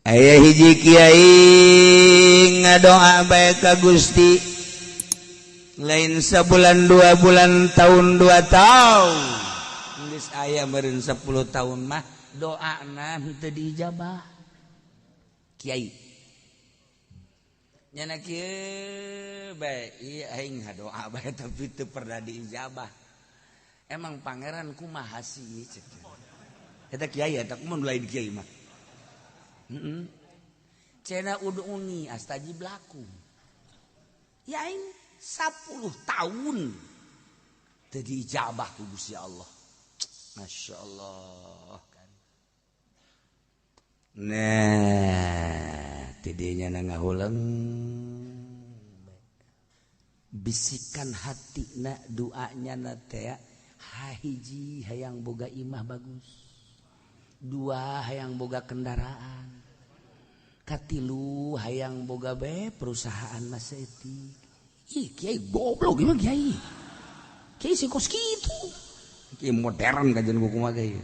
Aya hiji kiai ngadoa bae ka Gusti lain sebulan 2 bulan tahun 2 tahun geus aya meureun 10 tahun mah doana henteu diijabah. Kiai nyana kieu bae ieu aing ngadoa bae tapi teu pernah diijabah. Emang pangeran kumaha sih cek eta kiai eta kumaha lain kiai mah. Cena ud'uni astajib lakum. Ya aing 10 tahun teu diijabah ku Gusti Allah. Masya Allah kan. Nah, tidinya na ngahuleng bisikan hatina doanya na teh hahiji hayang boga imah bagus, 2 hayang boga kendaraan, katilu hayang boga be perusahaan masa etik. Ih kiai goblok gimana kiai? Kiai sih kos kitu. Kiai modern kajian buku mah kiai.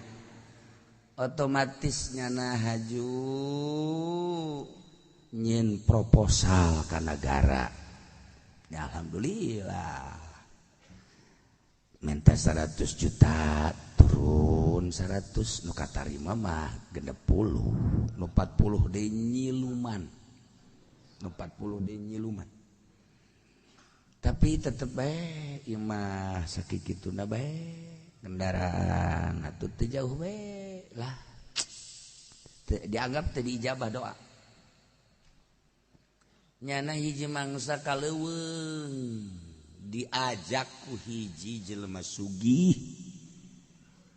Otomatis nyana haju nyin proposal ka negara. Ya alhamdulillah. Minta 100 juta turun 100 nu katarima mah 60 nu 40 deui nyiluman, nu 40 deui nyiluman. Tapi tetep bae ieu mah sakikituna bae kendaraan atuh teu jauh bae lah. Dianggap teu diijabah doa. Nyana hiji mangsa ka leuweung diajak ku hiji jelema sugih.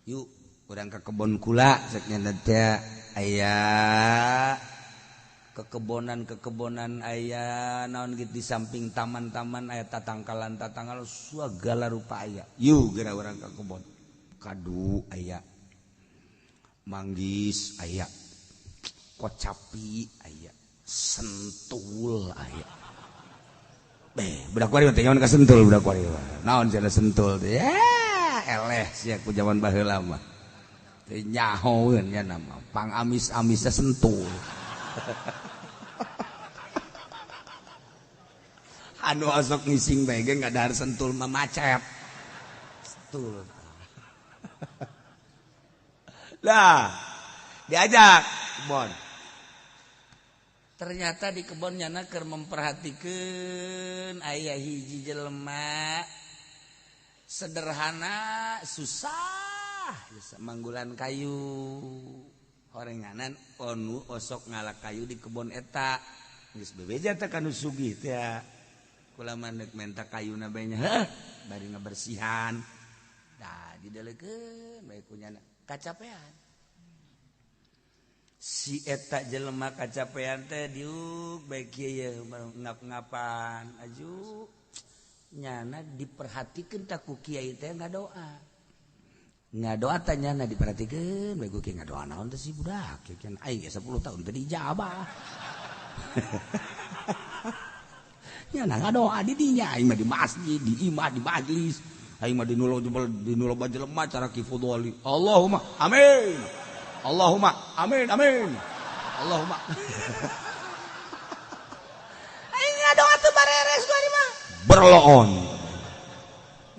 Yuk urang ka kebon kula cek nya teh aya kekebonan-kekebonan aya naon gitu di samping taman-taman aya tatangkalan-tatangkalan segala rupa aya. Yuk geura urang ka kebon. Kadu aya, manggis aya, kocapi aya, sentul aya. Budak kuari mah teh nyaman ka sentul budak kuari mah. Naon cenah sentul teh? Ya eleh sia ku jaman baheula mah. Teu nyahoeun nya nama pangamis-amisna sentul. Anu osok ngising bae ge ngadahar sentul mah macet. Sentul. Lah, diajak kebon. Ternyata di kebon nyana keur memperhatikeun aya hiji jelema sederhana susah manggulan kayu. Horenganan onu osok ngalak kayu di kebon eta. Geus bebeja teh ka nu sugih teh. Kula mah deuk menta kayuna bae nya heuh bari ngabersihan. Dah didelekeun bae ku nyana kacapean. Si eta jelema kacapean teh diuk bae kieu ye ngap-ngapan aju nyana diperhatikeun tah ku kiai teh ngadoa. Ngadoa teh nyana diperhatikeun bae ku kiai ngadoa naon teh si budak kieu kan aing ge 10 tahun teh diijabah. Nyana ngadoa di dinya aing mah di masjid, di imah, di majlis. Aing mah di nulo jelema cara Ki Fudholi. Allahumma amin. Allahumma amin amin. Allahumma. Aing ngadoa teu bareres gua di mah. Berloon.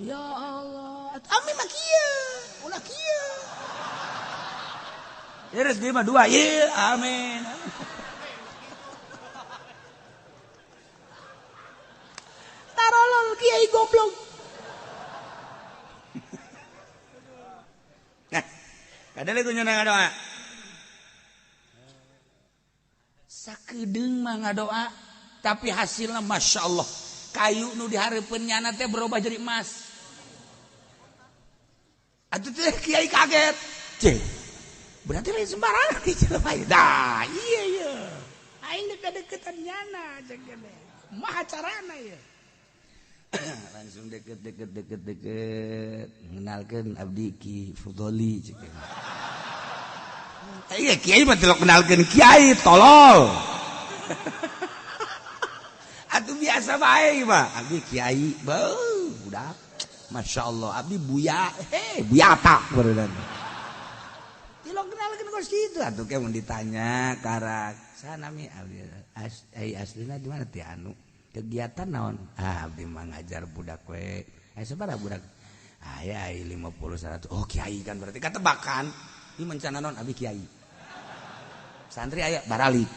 Ya Allah, amin mah kieu, ulah kieu. Terus dia mah dua, ieu amin. Tarolol kiai goblok. Nah, kadang ku nyana ngadoa. Sakedeung mah ngadoa, tapi hasilnya Masya Allah. Kayu nu dihareupeun nyana teh berubah jadi emas. Atuh teh kiai kaget. Cih, berarti lain sembarangan di jelema ieu. Dah, iya iya. Aing deket-deketan nyana cek gede. Maha carana ieu. Langsung deket deket deket deket mengenalkan abdi Ki Fudholi cek. Iya kiai mah teu kenalkeun kiai tolol. Atuh biasa bae mah abdi kiai beuh budak. Masya Allah abdi buya heh buyata barudan. Tilok kenalkeun kos kitu atuh ke mun ditanya karak sanami abdi aslina di mana ti anu kegiatan naon ah abdi mah ngajar budak we aya sabaraha budak aya 50 100 oh kiai kan berarti katebakan ieu mencana naon abdi kiai santri aya baralik.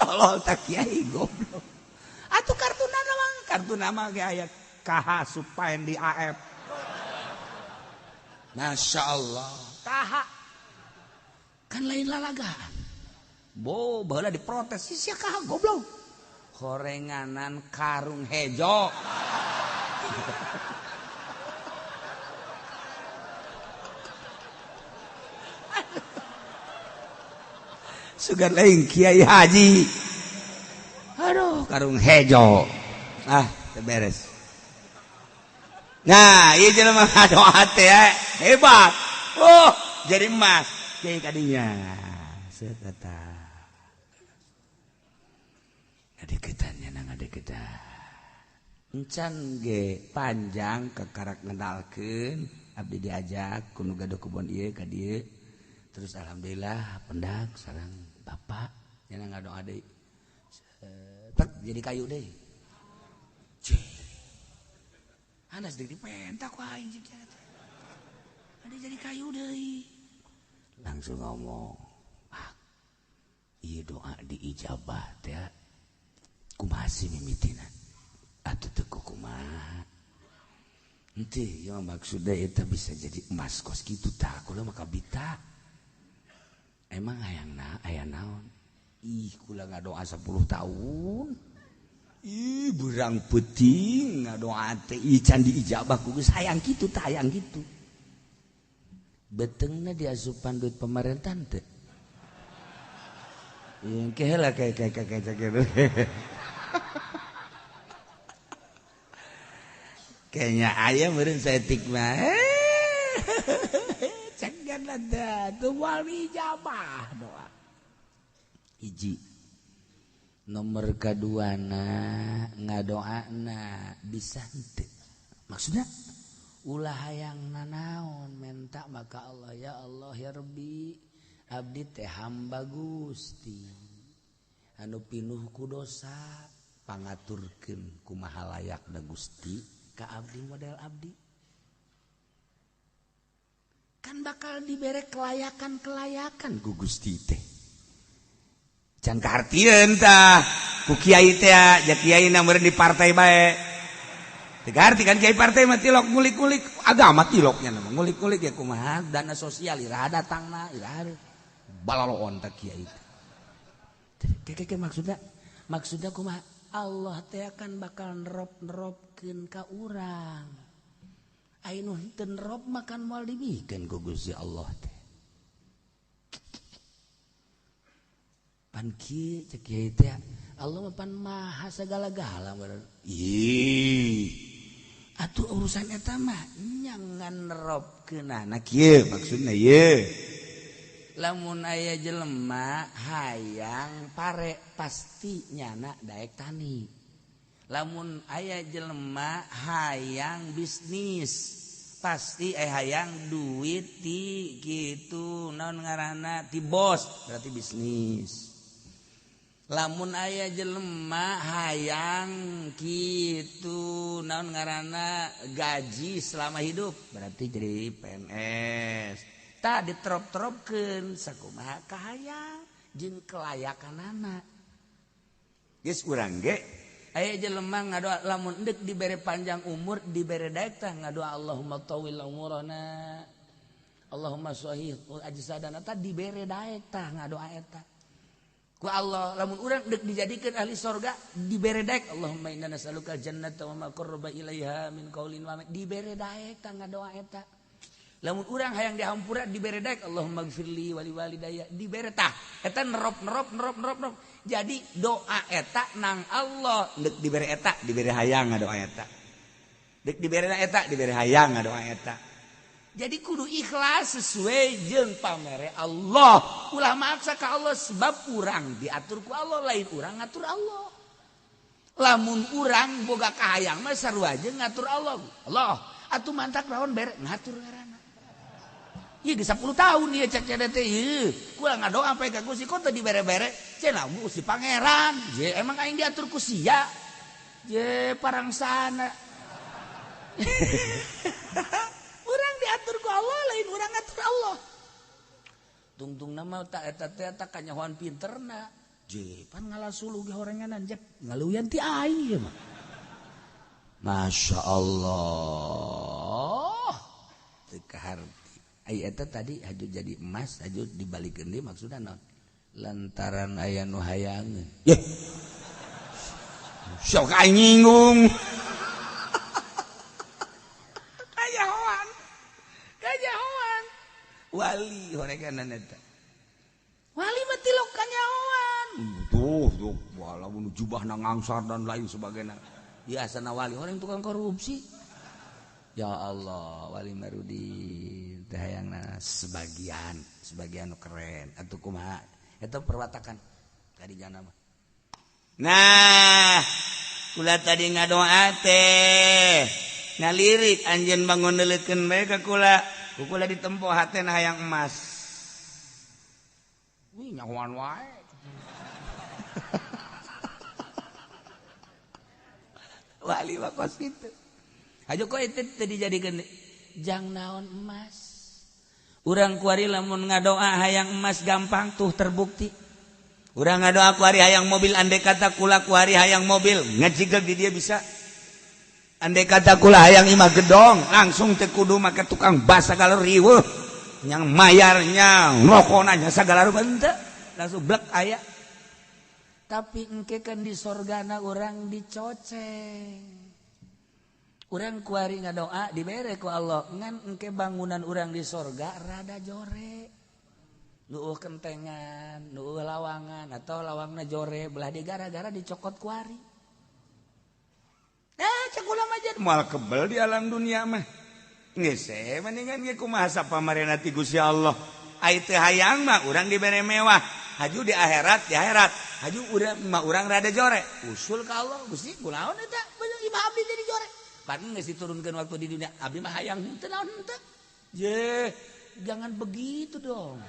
Tolol tak kiai goblok. Atuh kartu nama kartu nama ge aya KH Supaen di AF. Masya Allah. KH kan lain lalagaan. Bo baheula diprotes si sia KH goblok. Horenganan karung hejo. Sugan lain kiai haji. Aduh, karung hejo. Ah, beres. Nah, ieu jelema ngadoa teh hebat. Oh, jadi emas. Kiai kadinya. Set eta. Ngadeukeutan nya ngadeuketan. Encan ge panjang kakarak ngendalkeun, abdi diajak ku nu gaduh kebon ieu ka dieu. Terus alhamdulillah pendak sareng bapak nya ngadoa deui. Tek jadi kayu deui. Cih. Anas deui dipentak ku aing jeung teh. Ada jadi kayu deui. Langsung ngomong, "Ah, ieu doa diijabah teh. Kumaha sih mimitina? Atuh teu kumaha." Henteu, ieu maksudna eta bisa jadi emas kos kitu tah, kula mah kabita. Emang hayangna aya naon? Ih, kula ngadoa 10 tahun. Ih, berang peuting ngadoa teh ih can diijabah ku geus hayang kitu tah hayang kitu. Beteungna diasupan duit pemerintahan teh. Ieu engke heula kayak gitu. Kayaknya aya meureun saeutik mah. Cegan ada tuh wal ijabah doa. Hiji. Nomor kaduana ngadoana bisa henteu. Maksudna ulah hayang nanaon menta maka Allah ya Allah ya Rabbi abdi teh hamba Gusti anu pinuh ku dosa pangaturkeun kumaha layakna Gusti ka abdi model abdi. Kan bakal dibere kelayakan-kelayakan ku Gusti teh. Can kahartieun tah ku kiai teh ja kiai na meureun di partai bae. Teu kaharti kan kiai partai mah tilok ngulik-ngulik agama tiloknya mah ngulik-ngulik ya kumaha dana sosial iraha datangna iraha balaloon tah kiai teh. Keke maksudna maksudna kumaha Allah teh kan bakal nerop-neropkeun ka urang. Ai nu henteu nerop mah kan moal dibikeun ku Gusti Allah teh. Pan kieu cek kiai teh Allah mah pan maha sagala-gala meureun. Ih. Atuh urusan eta mah nya ngan neropkeunana kieu maksudna ieu. Lamun aya jelema hayang pare pasti nyana daek tani. Lamun aya jelema hayang bisnis pasti hayang duit ti kitu naon ngaranna ti bos berarti bisnis. Lamun aya jelema hayang kitu naon ngaranna gaji selama hidup berarti jadi PNS. Tah diterop-teropkeun sakumaha kahayang jeung kelayakanana. Geus urang ge aya jelema ngadoa lamun endek dibere panjang umur dibere daek tah ngadoa Allahumma tawil umurana Allahumma sahih ajsadana tah dibere daek tah ngadoa eta. Ku Allah lamun urang deuk dijadikeun ahli sorga dibere daek Allahumma inna nas'aluka jannata wa ma qarraba ilaiha min qaulin wa amal dibere daek tah ngadoa eta. Lamun urang hayang dihampura dibere daek Allahumma gfirli wali walidayya dibere tah eta nerop nerop nerop nerop nerop. Jadi doa eta nang Allah deuk dibere eta dibere hayang ngadoa eta. Deuk dibere eta dibere hayang ngadoa eta. Jadi kudu ikhlas sesuai jeung pamere Allah. Ulah maksa ka Allah sebab urang diatur ku Allah lain urang ngatur Allah. Lamun urang boga kahayang mah sarua jeung ngatur Allah. Allah atuh mantak naon bere ngatur ngaranna. Ieu geus 10 tahun ieu cek teh ieu. Kula ngadoa sampai ka Gusti kok teu dibere-bere. Cenah Gusti Pangeran. Je emang aing diatur ku sia. Je parangsana. Urang diatur ku Allah lain urang ngatur Allah. Tungtung nama tak eta teh tak kanyahoan pinterna. Je pan ngalasulu ge horenganan jep ngaluyan ti aing ieu mah. Masya Allah. Teu kaharti. Ai eta tadi haju jadi emas haju dibalikeun deui maksudna naon? Lantaran aya nu hayangeun. Yeh. Sok aing nyinggung. Kajahoan. Kajahoan. Wali horenganan eta. Wali mah tilok kanyahoan. Tuh, tuh, walaupun jubahna ngangsar dan lain sebagainya. Biasana wali orang tukang korupsi. Ya Allah, wali Marudin teh hayangna sebagian, sebagian nu keren atuh kumaha. Eta perwatakan tadi jana mah. Nah, kula tadi ngadoa teh ngalirik anjeun bangun leuleutkeun bae ka kula. Ku kula ditempo hatena hayang emas. Wih, nyahoan wae. Wali mah kos kitu. Hajo kok itu teu dijadikeun jang naon emas. Urang kuari lamun ngadoa hayang emas gampang tuh terbukti. Urang ngadoa kuari hayang mobil andai kata kula kuari hayang mobil ngajigel di dia bisa. Andai kata kula hayang imah gedong langsung teu kudu make tukang bas sagala riweuh. Yang mayarnya rokona nya sagala rupa henteu langsung blek aya. Tapi engke kan di sorgana urang dicoceng. Urang kuari ngadoa dibere ku Allah ngan engke bangunan urang di sorga rada jore. Nuuh kentengan, nuuh lawangan atau lawangna jore belah di gara-gara dicokot kuari. Cek kula mah jadi moal kebel di alam dunia mah. Geus mendingan ge kumaha sapamarena ti Gusti Allah. Ai teu hayang mah urang dibere mewah. Haju di akhirat, di akhirat. Haju urang mah urang rada jore. Usul ka Allah, Gusti kunaon eta? Imah abdi jadi jore. Pan geus diturunkeun waktu di dunia, abdi mah hayang henteu naon henteu. Je, jangan begitu dong.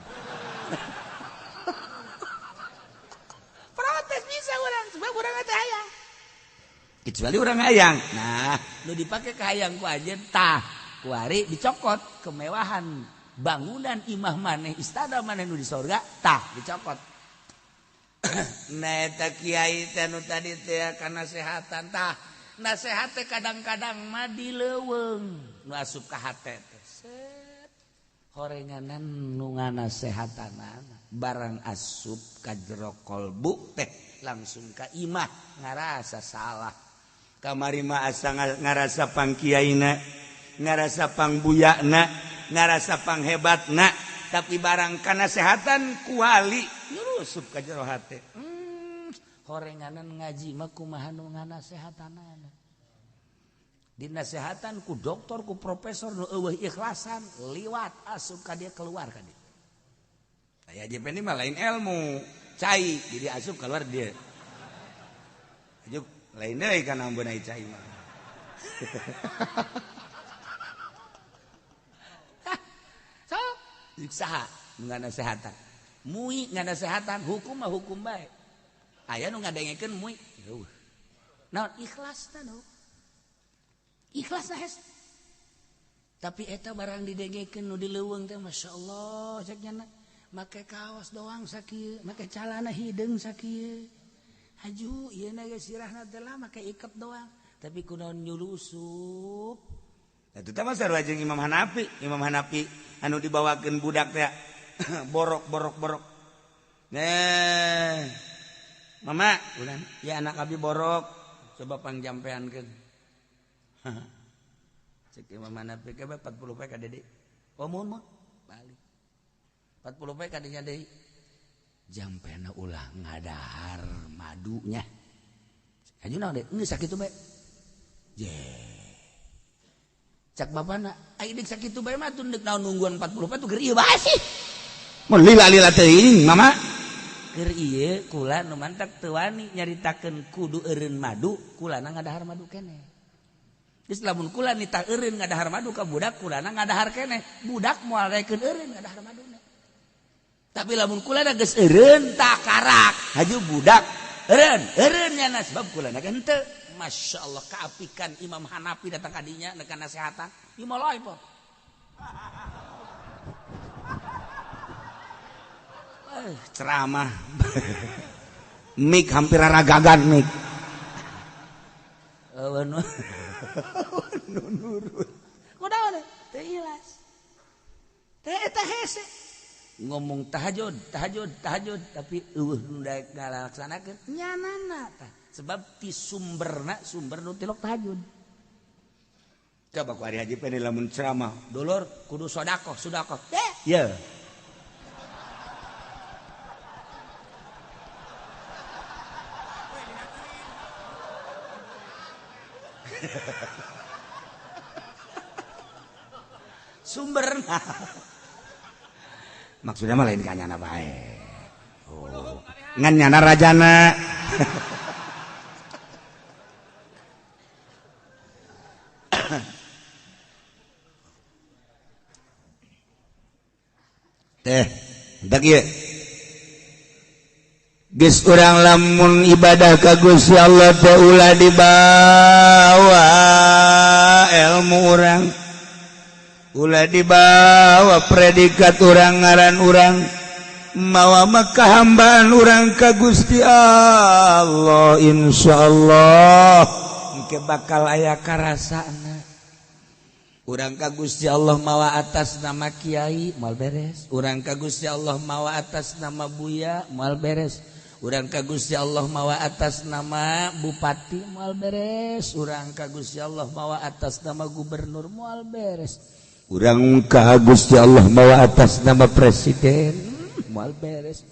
Protes bisa urang, sebab urang teh hayang. Kecuali urang hayang. Nah, nu dipake ka hayang ku anjeun tah, kuari dicokot kemewahan bangunan imah maneh, istana maneh nu di sorga tah dicokot. Nah eta kiai teh nu tadi teh kana sehatan tah. Nasehat teh kadang-kadang mah di leuweung nu asup ka hate teh. Set horenganan nu nganasehatanana barang asup ka jero kolbu teh langsung ka imah ngarasa salah. Kamari mah asa ngarasa pangkiaina, ngarasa pangbuyana, ngarasa panghebatna, tapi barang kanasehatan ku wali nyurusup ka jero hate. Horenganan ngaji mah kumaha nu nganasehatanana. Dinasehatan ku doktor ku profesor nu eueuh ikhlasan liwat asup ka dia keluar ka dia. Aya JP ini mah lain ilmu, cai jadi asup keluar dia. Ajuk lain deui kana ambeun cai mah. Sok saha nu nganasehatan. Mui nganasehatan hukum mah hukum bae. Aya nu ngadengekeun mui. Naon ikhlasna nu. Ikhlasna hes. Tapi eta barang didengekeun nu di leuweung teh masyaallah cek nya make kaos doang sakieu, make calana hideung sakieu. Haju ieu na ge sirahna teh lah make iket doang, tapi kunaon nyulusup. Eta teh mah sarua jeung Imam Hanafi, Imam Hanafi anu dibawakeun budak teh borok borok borok. Nah, mama, ulah ya anak abi borok, coba pangjampeankeun. Cek Imam Hanafi ke 40 poe ka Dede. Oh mun mun balik. 40 poe ka dinya deui. Jampena ulah ngadahar madunya. Haju naon deui? Geus sakitu bae. Je. Cak bapana, ai deuk sakitu bae mah tun deuk naon nungguan 40 poe tuh geur ieu bae sih. Mun lila-lila teuing mama. Keur ieu kula nu mantak teu wani nyaritakeun kudu eureun madu, kulana ngadahar madu keneh. Geus lamun kula nitah eureun ngadahar madu ka budak, kulana ngadahar keneh. Budak moal daekeun eureun ngadahar maduna. Tapi lamun kulana geus eureun takarak, haju budak eureun, eureun nyana sebab kulana ge henteu. Masya Allah kaapikan Imam Hanafi datang kadinya nekan nasehatan. Ieu mah lain po. Ceramah mik hampir ragagan mik. Nurut. Kunaon teu ikhlas. Teh eta hese. Ngomong tahajud, tahajud, tahajud tapi eueuh nu daek ngalaksanakeun nyanana tah. Sebab ti sumberna sumber nu tilok tahajud. Coba ku ari haji pene lamun ceramah, dulur kudu sedekah, sedekah. Teh, ye. Sumberna. Maksudnya mah lain ka nyana bae. Oh. Ngan nyana rajana. Teh, hendak ieu. Geus urang lamun ibadah ka Gusti Allah teh ulah dibawa ilmu urang. Ulah dibawa predikat urang ngaran urang. Mawa makahambaan urang ka Gusti Allah insyaallah engke bakal aya karasana. Urang ka Gusti Allah mawa atas nama kiai moal beres, urang ka Gusti Allah mawa atas nama buya moal beres, urang ka Gusti Allah mawa atas nama bupati moal beres, urang ka Gusti Allah mawa atas nama gubernur moal beres, urang ka Gusti Allah mawa atas nama presiden moal beres,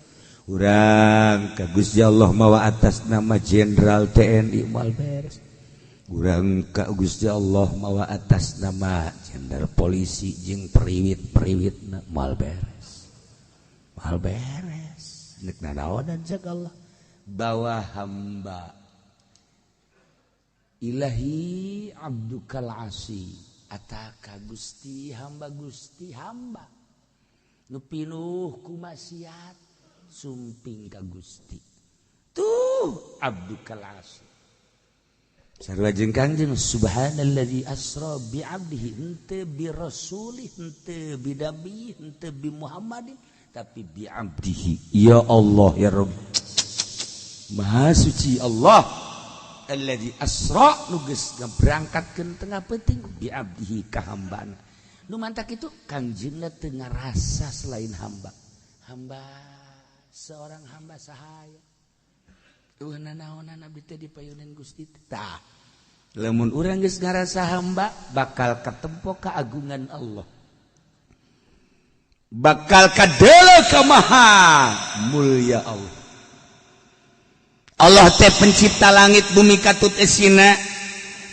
urang ka Gusti Allah mawa atas nama jenderal TNI moal beres, urang ka Gusti Allah mawa atas nama jenderal polisi jeung periwit-periwitna moal beres. Moal beres. Nek nanaonan cek Allah bawa hamba ilahi abdukal asi ataka Gusti hamba Gusti hamba nu pinuh ku maksiat sumping ka Gusti tuh abdukal asi. Sarua jeung Kangjeng subhanalladzi asra bi abdihi henteu bi rasulih henteu bi nabi henteu bi Muhammadin tapi bi abdihi. Ya Allah ya Rabb, maha suci Allah alladzi asra nu geus ngaberangkatkeun tengah peuting bi abdihi ka hambana. Nu mantak itu Kangjengna teu ngarasa selain hamba. Hamba seorang hamba sahaya. Eueuh nanaonan abdi teh dipayunan Gusti tah. Lamun urang geus ngarasa hamba bakal katempo keagungan Allah. Bakal kadeuleu ka maha mulia Allah. Allah teh pencipta langit bumi katut esina,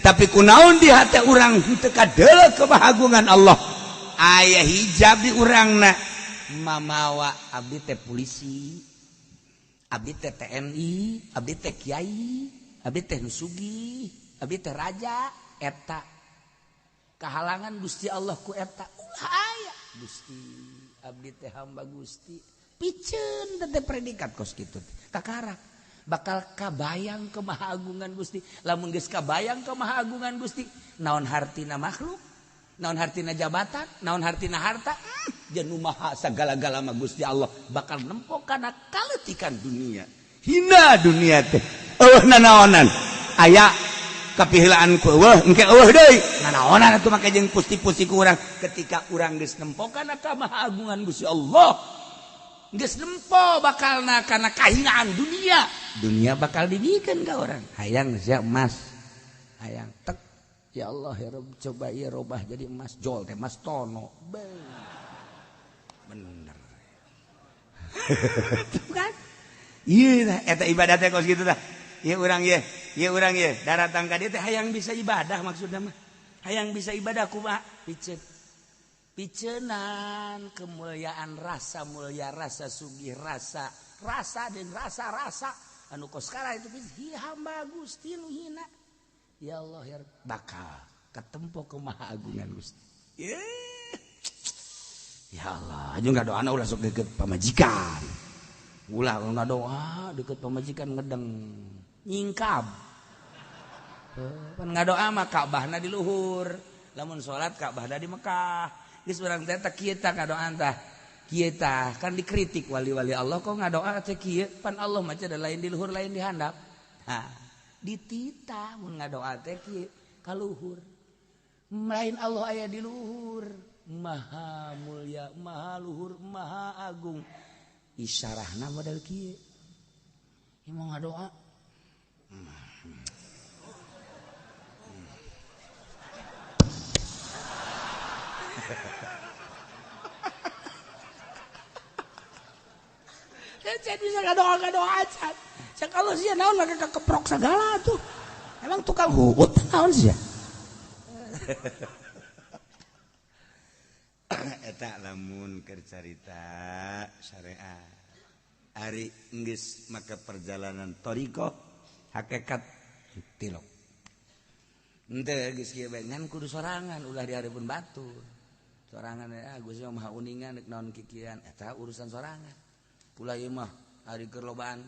tapi kunaon di hati urang henteu kadeuleu kemahagungan Allah. Aya hijab di urangna mamawa abdi teh polisi, abdi teh TNI, abdi teh kiai, abdi teh nu sugih, abdi teh raja, eta kahalangan Gusti Allah ku eta ulah aya Gusti abdi teh hamba Gusti piceun teh predikat kos kitu kakarak bakal kabayang kemahagungan Gusti. Lamun geus kabayang kemahagungan Gusti, naon hartina makhluk, naon hartina jabatan, naon hartina harta, jeung nu maha sagala-gala mah Gusti Allah bakal nempo kana kaletikan dunia. Hina dunia teh eueuh nanaonan aya kapihelaan ku eueuh engke eueuh deui nanaonan atuh make jeung pusti-pusti ku urang. Ketika urang geus nempo kana kamahagungan Gusti Allah, geus nempo bakalna kana kahinaan dunia, dunia bakal dibikeun ka urang. Hayang sia emas, hayang tek, ya Allah ya Rabb coba ieu robah jadi emas, jol teh emas tono. Bener. Tuh kan? Ieu tah eta ibadah teh kos kitu tah. Ieu urang ieu, ieu urang ieu daratang ka dieu teh hayang bisa ibadah maksudna mah. Hayang bisa ibadah kumaha? Piceun. Picenan kemuliaan rasa mulia rasa sugih rasa rasa dan rasa-rasa anu kos sekarang itu hi hamba Gusti nu hina. Ya Allah ya bakal ketempo kemahagungan Gusti. Ya Allah, aja ngadoana ulah sok deket pamajikan. Ulah ngadoa deket pamajikan ngedeng nyingkab. Pan ngadoa mah Ka'bahna di luhur, lamun salat Ka'bahna di Mekah. Geus urang teh teh kieu tah ngadoa tah. Kieu tah kan dikritik wali-wali Allah kok ngadoa teh kieu, pan Allah mah cenah lain di luhur lain di handap. Ha, dititah mun ngadoa teh kieu ka luhur. Lain Allah aya di luhur, maha mulia, maha luhur, maha agung. Isyarahna model kieu. Ieu mau ngadoa. Saya bisa ngadoa-ngadoa acan. Cek Allah sih naon maka keprok segala tuh. Emang tukang huut naon sih ya? Eta lamun keur carita syariat. Ari geus maka perjalanan thariqah hakikat tilok. Henteu geus kieu bae ngan kudu sorangan ulah dihareupeun batur. Sorangan ah Gusti mah maha uningan rek naon kikian eta urusan sorangan. Ulah ieu mah ari keur lobaan.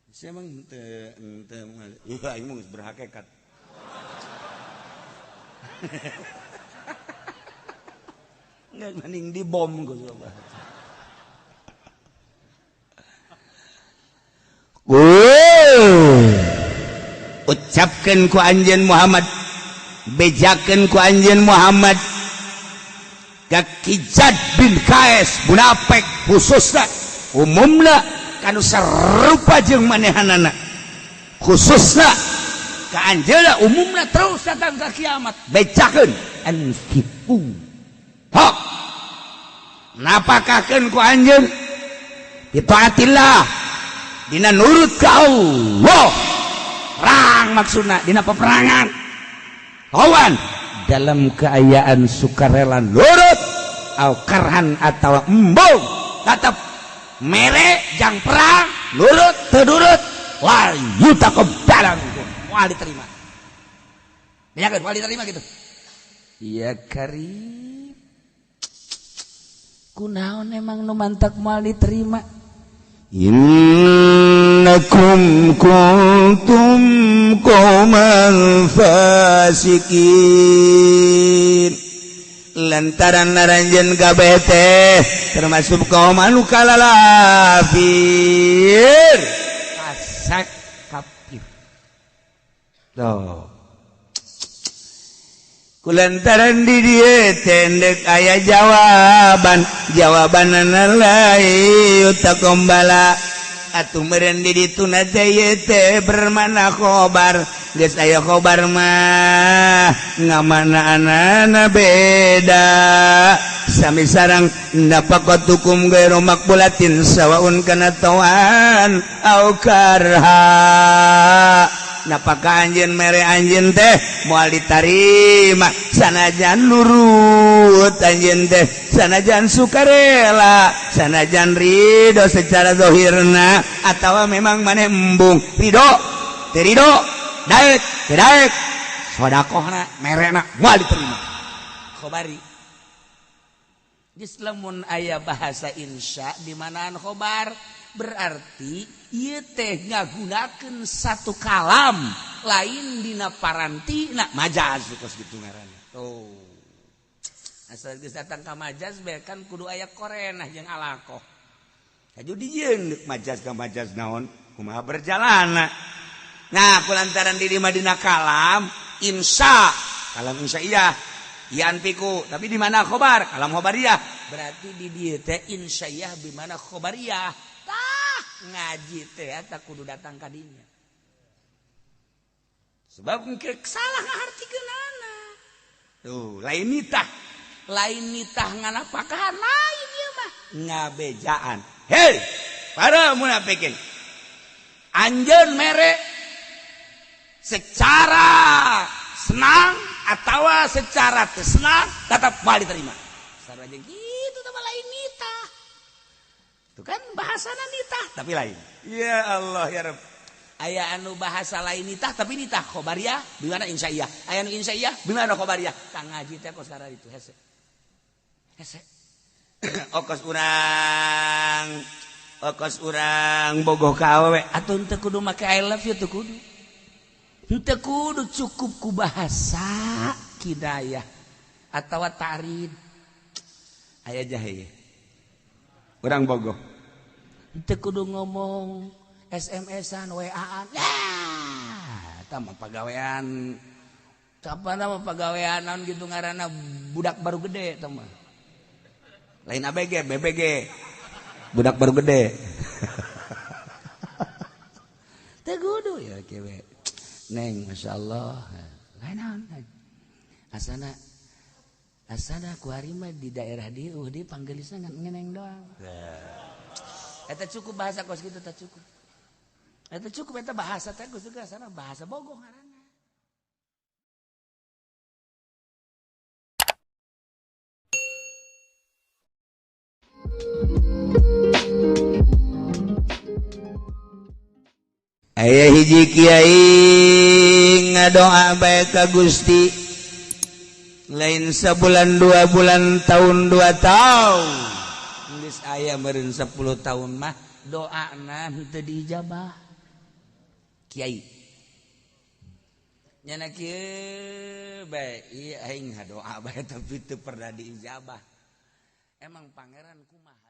Sia emang henteu henteu ieu aing mah geus berhakikat. Nggak mending dibom ku coba. Ucapkeun ku anjeun Muhammad, bejakeun ku anjeun Muhammad ka Kijad bin Qais munafik khususna umumna kanu sarupa jeung manehanana khususna ka anjeunna umumna terus datang ka kiamat bejakeun anfiqu hok napakakeun ku anjeun bitaatillah dina nurut ka Allah perang maksudna dina peperangan kawan dalam keayaan sukarela nurut au karhan atau embung tetap mere jang perang nurut teu nurut la yutaqabbalu moal diterima. Bejakeun moal diterima gitu. Ya karib kunaon emang nu mantak moal diterima? Innakum kuntum qauman fasikin. Lantaran naranjeun kabeh teh termasuk kaum anu kalalafir fasik kafir. Tuh. Kulantaran di dieu teh endek aya jawaban, jawabanana lain takombala. Atuh meureun di dituna teh ieu teh bermana khobar, geus aya khobar mah ngamanaanana beda. Sami sarang nafaqatukum ghairu maqbulatin sawaun kana tawan au karha. Napakah anjeun mere anjeun teh moal ditarima sanajan nurut anjeun teh sanajan sukarela sanajan ridho secara zahirna atawa memang maneh embung ridho teu ridho daek teu daek sodakohna merena moal diterima. Khobari geus lamun aya bahasa insya di manaan khobar berarti ieu teh ngagunakeun satu kalam lain dina parantina majaz kos kitu ngaranna. Tuh. Asal geus datang ka majaz bae kan kudu aya korenah jeung alaqah. Haju dijieun deuk majaz ka majaz naon kumaha berjalanna. Nah, kulantaran di Madinah kalam insya, kalam insya'iyah yanfiku, tapi di mana khobar? Kalam khobariyah. Berarti di dieu teh insya'iyah di mana khobariyah. Ngaji teh eta kudu datang ka dinya. Sebab engke salah ngahartikeunana. Tuh, lain nitah. Lain nitah nganapakahan lain ieu mah ngabejaan. Hei, para munafikin. Anjeun mere secara senang atawa secara teu senang tetap moal diterima. Sarua jeung kitu teh lain nitah. Itu kan bahasana nitah tapi lain. Ya Allah ya Rabb. Aya anu bahasa lain nitah tapi nitah khobariyah bimana insya'iyah. Aya anu insya'iyah bimana khobariyah. Tang ngaji teh kos itu hese. Hese. Okos urang bogoh ka awewe atuh teu kudu make I love you teu kudu. Teu kudu cukup ku bahasa kidayah atawa ta'rid. Aya jahe. Urang bogoh. Teu kudu ngomong SMS-an, WA-an. Ya, eta mah pagawean. Capana mah pagawean naon gitu ngaranna budak baru gede eta mah. Lain ABG, BBG. Budak baru gede. Teu kudu ya kewe. Neng, masyaallah. Lain naon. Asana asana ku hari mah di daerah dieu di panggelisna ngan ngeneng doang. Eta cukup bahasa kos kitu teh cukup. Eta cukup eta bahasa teh geus sana bahasa bogoh ngaranna. Aya hiji kiai ngadoa bae ka Gusti lain sebulan 2 bulan tahun 2 tahun geus aya meureun 10 tahun mah doana henteu diijabah. Kiai nyana kieu bae ieu aing ngadoa bae tapi teu pernah diijabah. Emang pangeran kumaha?